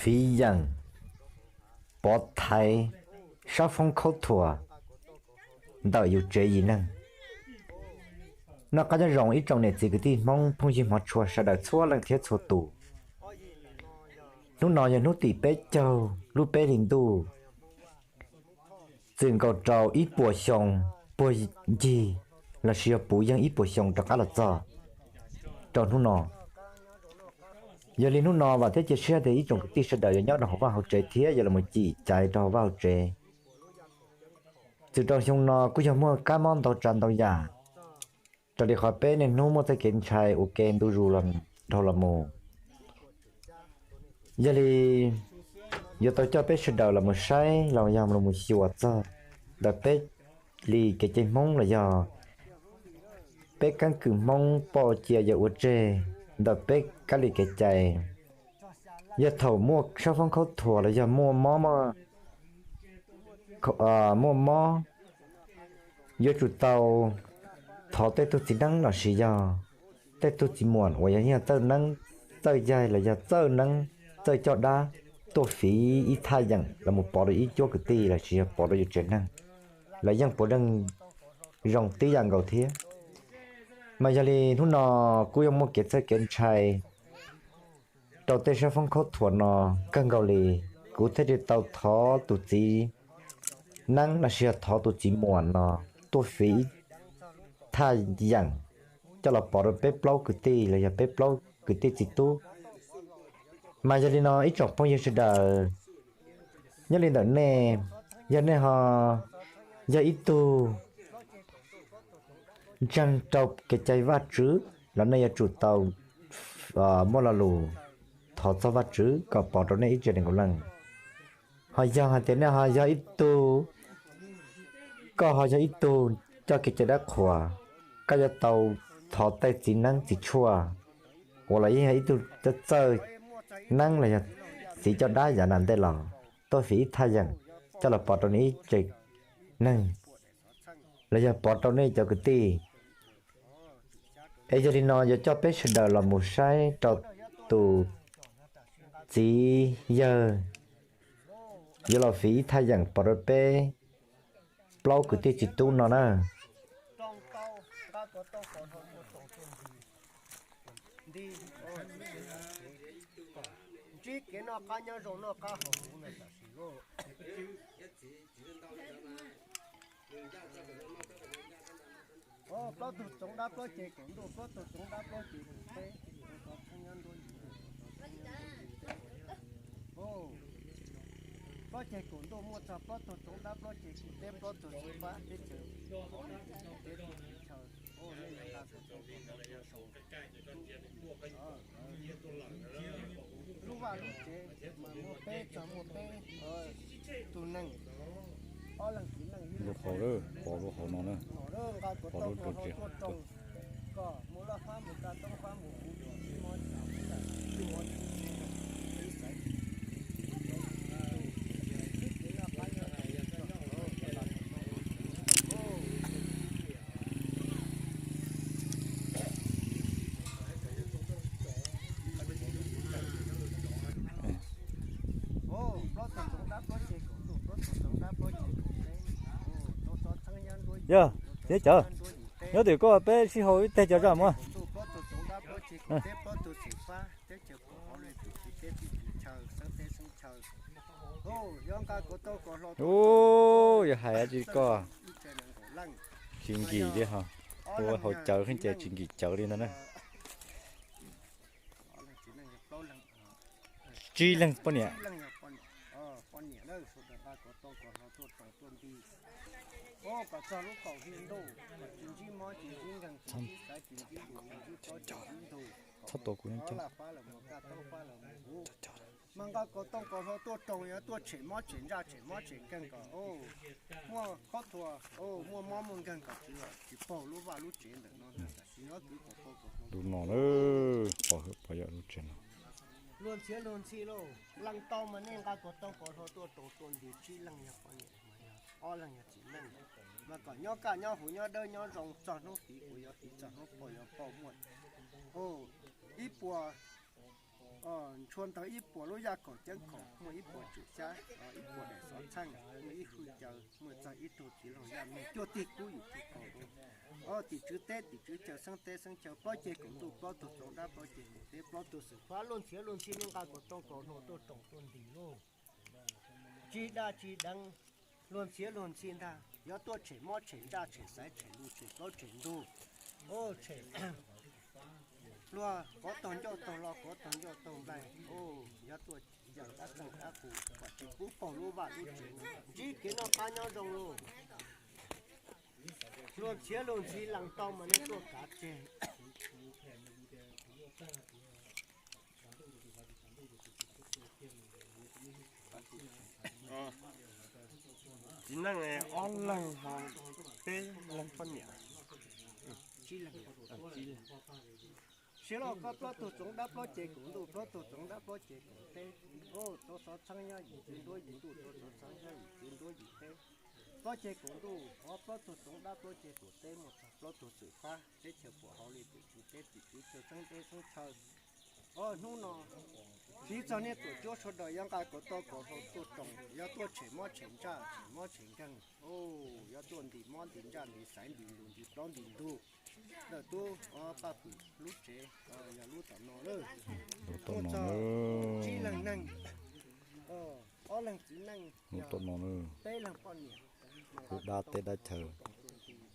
fiv yeem pov thaiv sab foob khaub thuas ntawm yus tsev yim neeg. Noj qab nyob zoo ib tsoom niam txiv kwv tij Hmoob phooj ywg hmov tshua sawv daws txhua leej thiab txhua tus. Hnub no yog hnub tim peb caug lub peb hlis ntuj, txwm nkaus rau ib puas xyoo puag ncig lossis yog puv yeej ib puas xyoo rov qab los txog rau hnub no. Yog li hnub no vam thiab cia siab tias ib tsoom kwv tij sawv daws yuav nyob rau hauv vaj hauv tsev thiab yuav los cim caiv rau hauv vaj hauv tsev. Txwm rau xyoo no kuj yog muaj kab mob ntau tsav ntau yam, raws li qhov peb niaj hnub muaj txoj kev ntshai ua ke ntu zus dhau los mus. Yog li yuav tau coj peb sawv daws los mus saib los yog los mus xyuas txog ntawm peb li kev cai Hmoob los yog peb keeb kwm Hmoob pauj cia yawg ua tseg ntawm peb kab li kev cai. Yog thaum muaj sab foob khaub thuas los yog muaj mob, muaj mob, yuav tsum tau thov tej tug txiv neeb lossis yog tej tug txiv muam uas yog txawj neeb txawj yaig los yog txawj neeb txawj coj dab tuaj fiv ib thaj yeem los mus pov rau ib cuab kwv tij lossis yog pov rau yus tsev neeg, lawv yeej puav leej zoo tib yam nkaus thiab. Mas yog li hnub no kuj yuav muaj kev txhawj kev ntshai rau tej sab foob khaub thuas no kawg nkaus li, kuv thiaj li tau thov tus txiv neeb lossis yog thov tus txiv muam no tuaj fiv ib thaj yeem coj los pov rau peb plaub kwv tij los yog peb plaub kwv tij txiv tub. Mas yog li no ib tsoom phooj ywg sawv daws, nyob li ntawm nej, yog nej ho yog ib tug ntseeg rau kev cai Vajtswv los nej yuav tsum tau muaj lo lus thov txog Vajtswv kom pov rau nej ib tsev neeg nkaus leej. Ho yog hais tias nej ho yog ib tug, koj ho yog ib tug coj kev cai dab qhuas, koj yuav tau thov tej txiv neeb txiv tshuaj uas los yeej yog ib tug txawj neeb los yog txiv coj dab yav nram ntej los tuaj fiv ib thaj yeem coj los pov rau nej ib tsev neeg los yog pov rau nej cov kwv tij. Es yog li no yuav coj peb sawv daws los mus saib rau tus txiv yawg yuav los fiv ib thaj yeem pov rau peb plaub kwv tij txiv tub no na. Ntsib kev noj qab nyob zoo noj qab haus huv no tam sim lauj. Plaub tug tsoov dab plaub ceg kaum ntuj, plaub tug tsoov dab plaub ceg kaum teb, plaub ceg kaum ntuj muaj txog plaub tug tsoov dab plaub ceg kaum teb, plaub tug txiv fab teb chaws, teb teb chaws. Lub vaj lub tsev mas muaj peb txog muaj peb tug neeg, ob leeg txiv neej ib leeg txiv neej, pov lub hauv no na, nqa kom tau lub rau tsiav tuaj roos, kom mus laj fab mus kaj toob fab mus huv dua, tib mob tsis tib mob tsis Yog, txiv cawv, nyob tim koj peb sib haus ib teg cov zaj muab. Ub, yog hais tsis koj tsis nkim li ho, ua haus cawv xwb ces tsis nkim cawv li ntag na. Tsib leeg poj niam. Txhob tua kuv. Mas nqa kaus tooj kaus hlau tuaj roos, yog tuaj tshem mob tshem ntsaj tshem mob tshem nkeeg kom muaj khaub thuas, muaj mob muaj nkeeg kom tsis, tsis paug lub vaj lub tsev ntawm no ntag. Tam sim no kwv kaus tooj kaus hlau tuaj roos, pov hwm pov yawm lub tsev no. Luag ntxhi luag ntxhi lauj, leej tau mas nej nqa kaus tooj kaus hlau tuaj roos tuaj nti, tsib leej yog poj niam, ob leeg yog txiv neej, mas kom nyob kaj nyob huv nyob dawb nyob zoo txog hnub fiv kuv yuav fiv, txog hnub paug yuav paug muaj ib puas Ntshua ntawd ib puas lub yaj kaum ceeb khaum, muaj ib puas tswm xyab, ib puas daim xov txheej, muaj ib hwj caw, muaj txog ib tug txiv laug yaj me cuaj tig kub yim tig kaus rau. Tim tswv teb tim tswv chaw, xeeb teb xeeb chaw, plaub ceg kaum ntuj plaub tug txoov dab plaub ceg kaum teb plaub tug xwm fab, luag ntxhiav luag ntxhi nej nqa kaum tau kaum hlau tuaj roos tuaj ntis lauj. Tsis daj tsis deev, luag ntxhiav luag ntxhi ntag, yog tuaj tshem mob tshem ntsaj tshem xaiv tshem lus tshem plaub tshem ntug, tshem luag qov taug ncauj taug lo qov taug ncauj taug nplaig, yog tuaj yawm dab txeeg dab qus kom tsis pub paug lub vaj lub tsev, ntsib kev noj qab nyob zoo lauj. Luag ntxhiav luag ntxhi lees tau mas nej tuaj kav tseg. Txiv neej ob leeg ho peb leeg poj niam. Siv los koj plaub tug txoov dab plaub ceg kaum ntuj plaub tug txoov dab plaub ceg kaum teb, txoov xov txheeb nyob yim txwv nruab yim ntuj, txoov xov txheeb nyob yim txwv nruab yim teb, plaub ceg kaum ntuj ob plaub tug txoov dab plaub ceg kaum teb, muaj txog plaub tug xwm fab, teb chaws puas hauv li tim tswv teb tim tswv chaw, xeeb teb xeeb chaw. Hnub no siv txog nej tuam cuab sawv daws yuav nqa kaum tau kaum hlau tuaj roos, yog tuaj tshem mob tshem ntsaj tshem mob tshem nkeeg, yog tuaj ntim mob ntim ntsaj ntim xaiv ntim lus ntim plaub ntim ntug, lawm tub paj pwm lub tsev, yog lub tom no lawm. Muaj txog tsib leeg neeg, ob leeg txiv neej, peb leeg poj niam, kuj dab teb dab chaw,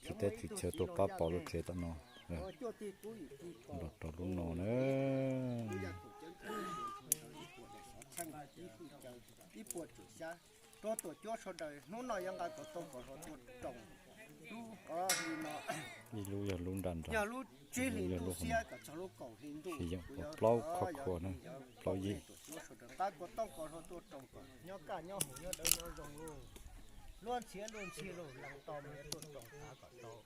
tswv teb tswv chaw tuaj pab pom lub tsev tom no. Los rau lub no na. Ib puas tswm xyab, rau tuam cuab sawv daws hnub no yuav nqa kaum tau kaum hlau tuaj roos. Lub no, ib lub yog lub nram nrad, yog lub tsib hlis ntuj xiab kom txog lub kaum hli ntuj, yog plaub qhov khua na, plaub yig. Nqa kaum tau kaum hlau tuaj roos kom nyob kaj nyob huv nyob dawb nyob zoo lauj. Luag ntxhiav luag ntxhi lauj, lees tau mas yuav tuaj roos kav kom tau.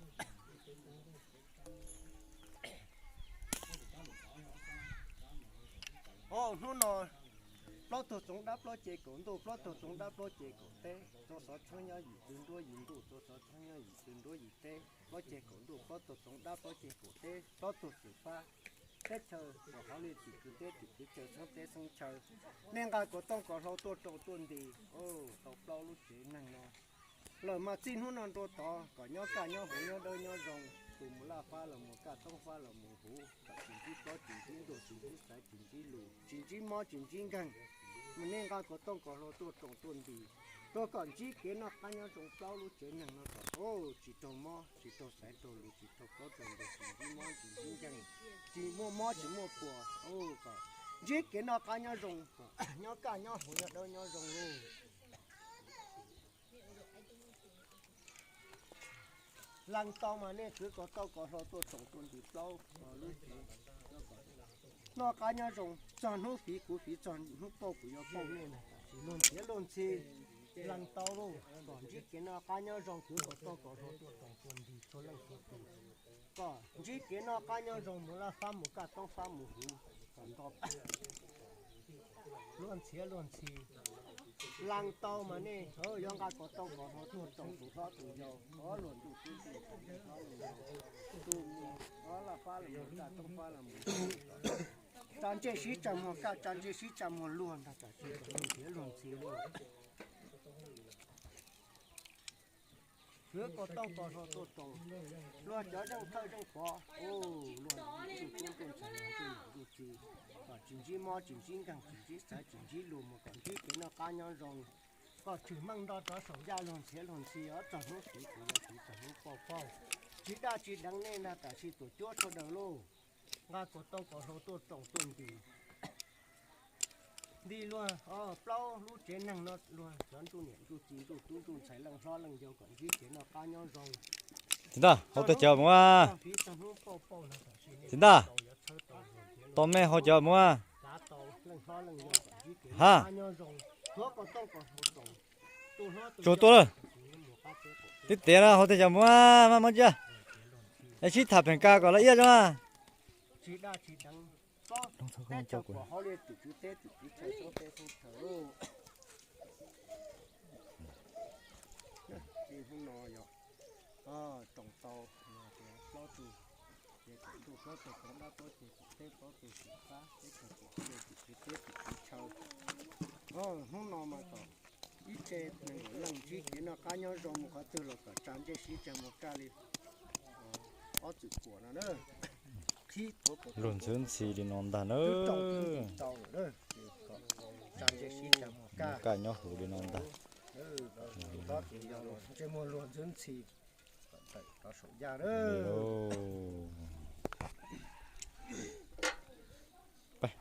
Hnub no plaub tug txoov dab plaub ceg kaum ntuj, plaub tug txoov dab plaub ceg kaum teb, txoov xov txheeb nyob yim txwv nruab yim ntuj, txoov xov txheeb nyob yim txwv nruab yim teb, plaub ceg kaum ntuj, plaub tug txoov dab plaub ceg kaum teb, plaub tug xwm fab, teb chaws puas hauv li tim tswv teb tim tswv chaw, xeeb teb xeeb chaw. Nej nqa kaum tau kaum hlau tuaj roos tuaj ntis tau plaub lub tsev neeg no. Lawm mas txij hnub no rau tod kom nyob kaj nyob huv nyob dawb nyob zoo, tus mus laj fab los mus kaj, toob fab los mus huv, kom tsis ntsib plaub tsis ntsib ntug tsis ntsib xaiv tsis ntsib lus tsis ntsib mob tsis ntsib nkeeg. Mas nej nqa kaum tau kaum hlau tuaj roos tuaj ntis, rau kom ntsib kev noj qab nyob zoo plaub lub tsev neeg no kom tsis raug mob tsis raug xaiv raug lus tsis raug plaub raug ntug tsis ntsib mob tsis ntsib nkeeg, tsis muaj mob tsis muaj puas, kom ntsib kev noj qab nyob zoo, nyob kaj nyob huv nyob dawb nyob zoo lauj. Lees tau mas nej kwv kaum tau kaum hlau tuaj roos tuaj ntis plaub lub tsev, noj qab nyob zoo, txog hnub fiv kuv fiv, txog hnub pauj kuv yuav pauj nej na. Tam sis luag ntxhiav luag ntxhi lees tau lauj, kom ntsib kev noj qab nyob zoo, kwv kaum tau kaum hlau tuaj roos tuaj ntis txhua leej txhua tus, kom ntsib kev noj qab nyob zoo, mus laj fab mus kaj, toob fab mus huv, kom nto luag ntxhiav luag ntxhi. Lees tau mas nej yuav nqa kaum tau kaum hlau tuaj roos tus hlob tus yau, luag ntuj tub ntuj ntxhais, tus mus laj fab los mus kaj, toob fab los mus huv, tsa ntsej sib tsa muag kaj, tsa ntsej sib tsa muag luag ntag. Tam sis kom luag ntxhiav luag ntxhi lauj, kwv kaum tau kaum hlau tuaj roos, luag cov zeej thawj zeej pov, luag ntuj tub ntuj ntxhais, luag ntuj tub ntuj txiv, kom tsis ntsib mob tsis ntsib nkeeg tsis ntsib xaiv tsis ntsib lus, mus kom ntsib kev noj qab nyob zoo, kom tshwm meej nto rov saum ncaj, luag ntxhiav luag ntxhi, txog hnub fiv kuv yuav fiv, txog hnub pauj pauj. Tsis daj tsis deev nej na, tam sim tuam cuab sawv daws lauj, nqa kaum tau kaum hlau tuaj roos tuaj ntis, ntis luag plaub lub tsev neeg no, luag cov ntuj niam ntuj txiv ntuj tub ntuj ntxhais leej hlob leej yau kom ntsib kev noj qab nyob zoo. Txiv ntag, hau teg cawv mus. Txiv ntag, tos me hau cawv mus. Ha, tsuag tuaj lawm. Tib tiav no hau teg cawv mus, maj mob ntsia, es sib tham pheem kas kom lawv iab zoo. Hnub no yog roos tau plaub tug Ces kom tuaj plaub teg rov dab tuab ceg kom teb plaub teg xim qab teb chaws kom hauj lwm tim tswv teb tim tswv chaw. Hnub no mas kom ib tse nees nkaum leej ntsib kev noj qab nyob zoo, mus qhov twg los kom tsa ntsej sib tsa muag kaj li ob txwm kuam no na. Luag ntxhwb ntxhi li no ntag na. Kaj nyob huv li no ntag.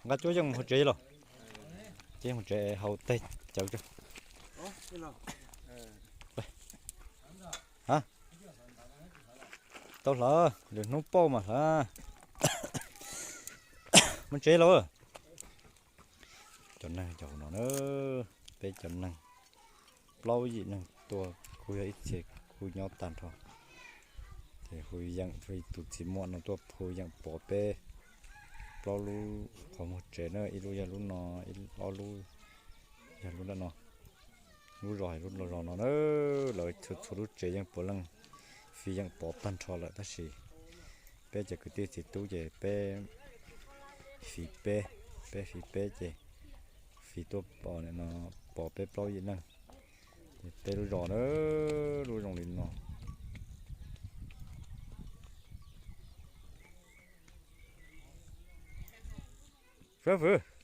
Nqa cuab yeej mus hauv tsev los. Ces mus tsev haus teg cawv tso. Tau hlawv, lwm hnub pauj mas hlawv. Mus tsev los. Cov neeg cov no na, peb cov neeg plaub yim neeg tuaj kuj yog ib txhia kuj nyob tag nrho. Ces hu yeem tus txiv muam no tuaj hu yeem pov peb plaub lub qhov muag tsev na, ib lub yog lub no, ib ob lub yog lub nram no. Lub zos lub zos no na, lawv txhua txhua lub tsev yeej puav leej fiv yeem pov tag nrho lawm tab sis peb cov kwv tij txiv tub ces peb fiv peb, peb fiv peb ces fiv tuaj pov peb plaub yim neeg. Ces peb lub zos na, lub zoo li no. Fwv fwv.